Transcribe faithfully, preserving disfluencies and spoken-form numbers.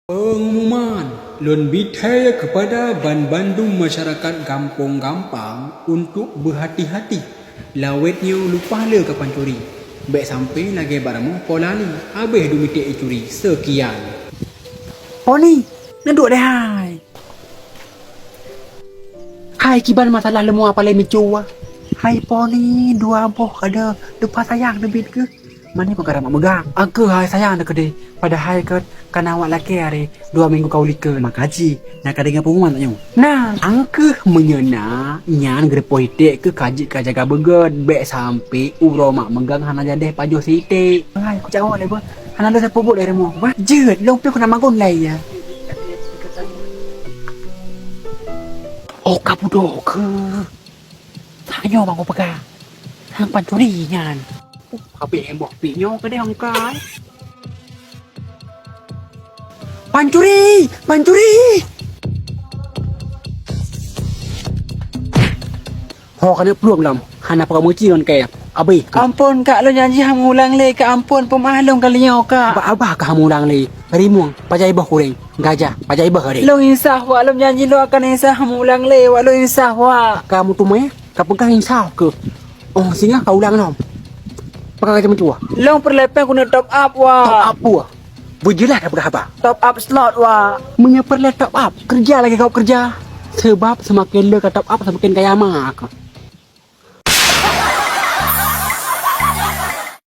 Pengumuman, lôn bithée keupada banbandum masyarakat gampông gampang untuk beuhati-hati. Lawét nyoe lumpah le ka pancuri. Bék sampoe lagée bak ramoh Polani, habéh dum iték icuri. Seukian. Poni, neuduek deh hai. Hai kiban masalah leumua palée micu. Hai Poni, dua boh kada leupah sayang teubiet keuh. Mani peukara mak meugang. Angkeu hai sayang teukeudeh. Padahai ka kana awak lakée hari dua minggu ka ulikeue. Makajih, na ka deungoe pengumuman nyoe. Nah, angkeu meunyoe na, nyan geureupoh iték keuh kajik ka jaga beugét, bék sampoe uroe mak meugang hana jadeh pajoh siték. Hai, kucak awak lé beuh. Hana lé sapeue buet lé rumoh. Bah, jeuet, lôn pih keuneuk magun lé ya. Oh, ka budok keuh. Tanyoe bang kupeugah. Hang pancuri nyan. Habéh boh pih nyoe keudeh hong kai. Pancuri! Pancuri! Ho keuneuk plueng lom, hana peugah meuci ngon kée. Abéh keuh. Ampôn kak, lôn janji hana ulang lé kak, ampôn, peumaah lôn kali nyoe kak. Bak abah kah hana ulang lé? Rimueng, pajan boh kuréng, gajah, pajan boh kuréng. Lôn insaf wak, lôn janji lôn akan insaf, hana ulang lé wak, lôn insaf wak. Ka meuteumé, ka peugah insaf keuh. Oh, singoh ka ulang lom. Pakon ka meutuah? Lôn peureulée péng keuneuk top up wak. Top up peue? Beujeulaih ka peugah haba. Top up slot wak. Meunyoe peureulée top up, keureuja lagée gob keureuja. Sabab seumaken le ka top up, seumaken kaya ma keuh.